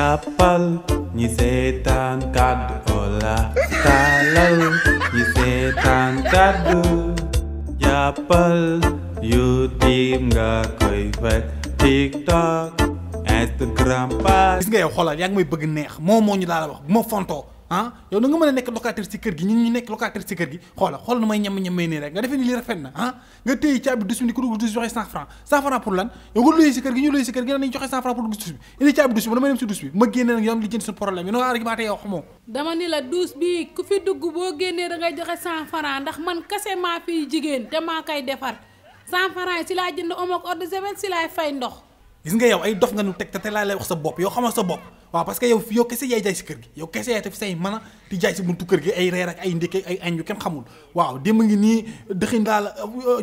jàppal ñi seetaan kàddu Ola taalal ñi seetaan kàddu jàppal YouTube nga koy fekk TikTok Instagram page. gis nga yow xoolal yaa ngi may bëgg neex moo ñu daal wax bu ma fontoo yow na nga mën a nekk locataire ci kër gi ñun ñu nekk locataire ci kër gi xoolal nu may ñam-ñamee nii rek nga defee ni li rafet na nga téye caabi dus bi ni ku dugg dus joxe 100 francs pour lan yow nga luyee ci kër gi ñu luyee ci kër gi nañ joxe 100 francs pour dugg dus bi indi caabi dus bi damay dem ci dus bi ma génne nag yow li jënd suñu problème yi no argumenté yow xamoo dama ni la dus bi ku fi dugg boo génnee da ngay joxe 100 francs ndax man kase maa fiy jigéen te maa koy defar 100 francs yi si laa jënd omo ak eau de javel si laay fay ndox. gis nga yow ay dof nga nu teg te laa lay wax sa bopp yow xamal sa bopp waaw parce que yow kese yaay jaay si kër gi yow kese yaay def say mën a di jaay si buntu kër gi ay reer ak ay ndékki ay añ yu kenn xamul waaw démb ngi nii dëxin daal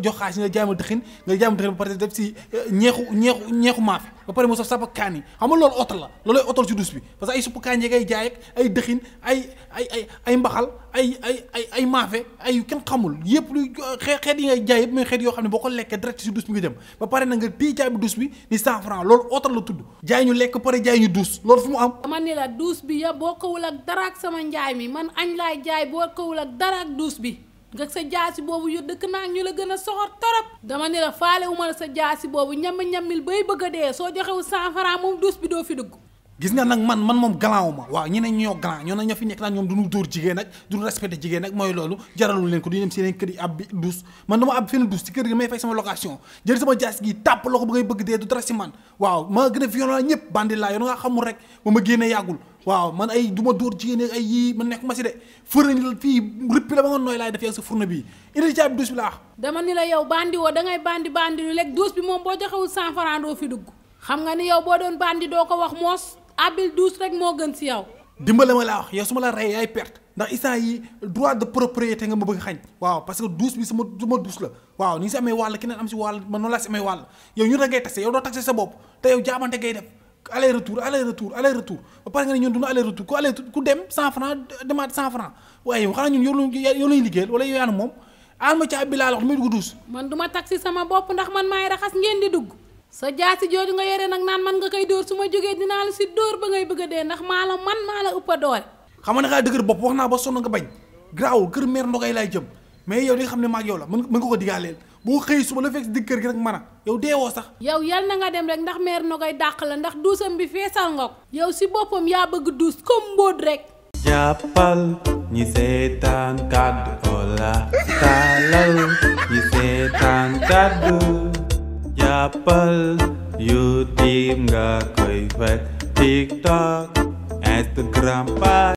jox xaalis nga jaay ma dëxin ba pare def si ñeexu maafe ba pare mo saf sap kaan yi xam nga loolu oto la loolay otol si dus bi parce que ay suppu kaan yi ngay jaay ak ay dëxin ay mbaxal ay maafe ay yu kenn xamul yëpp lu xeet yi ngay jaay yëpp mooy xeet yoo xam ne boo ko lekkee direct si dus bi nga jëm ba pare na nga téye jaay bi dus bi ni 100 francs loolu oto la tudd jaay ñu lekk pare jaay ñu dus loolu fu mu am. dama ni la duus bi ya bokkawul ak dara ak sama njaay mi man añ laay jaay bokkawul ak dara ak duus bi nga sa jaasi boobu yu dëkk naa ñu la gën a soxor torop dama ni la faale wu ma la sa jaasi boobu ñamil bay bëgg a dee soo joxewu 100 francs moom duus bi doo fi dugg. gis nga nag man moom galant wu ma waaw ñeneen ñoo galant ñoo na ñoo fi nekk nag ñoom duñu dóor jigéen nag duñu respecté jigéen nag mooy loolu jaralul leen ko duñu dem si yeneen kër yi ab bi duus man dama ab fenn duus ci kër gi may fay sama location jël sama jaas gi tàpp la ko ba ngay bëgg dee du dara si man waaw ma gën a violent ñëpp bandi laa yow nga xamul rek ba ma génnee yàggul waaw man ay du ma dóor jigéen ay yii man nekk ma si de fërnañ la fii rëppi la ba nga nooy laay def yow sa fourne bii indi caabi duus bi laa dama ni la yow bandi woo dangay bandi lu lekk duus bi moom boo joxewul 100 francs doo fi dugg xam nga ni yow boo doon bandi doo ko wax moos abil duus rek moo gën si yow. dimbale ma laa wax yow su ma la rey yaay perte ndax instant yi droit de propriété nga ma bëgg xañ waaw parce que duus bi sama duus la waaw ni nga si amee wàll keneen am si wàll man noonu laa si amee wàll yow ñun da ngay taxe yow doo taxe sa bopp te yow jaamante ngay def aller retour ba pare nga ne ñun duna aller retour ku dem 100 francs demaat 100 francs waaye yow xanaa ñun yow lañuy liggéeyal wala yow yaanu moom alma caabi bi laa la wax may dugg duus man duma taxi sama bopp ndax man maay raxas ngeen di dugg sa jaasi jooju nga yore nag naan man nga koy dóor su ma jógee dinaa la si dóor ba ngay bëgg a dee ndax maa la ëpp a doole. xam nga ne xaa dëgër bopp wax naa ba sonn nga bañ garaawul kër mère ndogay laay jëm mais yow di nga xam ne maag yow la mën nga ko digaaleel boo xëy suba la fekk si digg kër gi nag mën a yow deewoo sax. yow yal na nga dem rek ndax mère ndogay dàq la ndax duusam bi feesal nga ko. yow si boppam yaa bëgg duus comme mbóot rek. jàppal ñi seetaan kàddu Ola taalal ñi seetaan kàddu jàppal YouTube nga koy fekk TikTok Instagram page.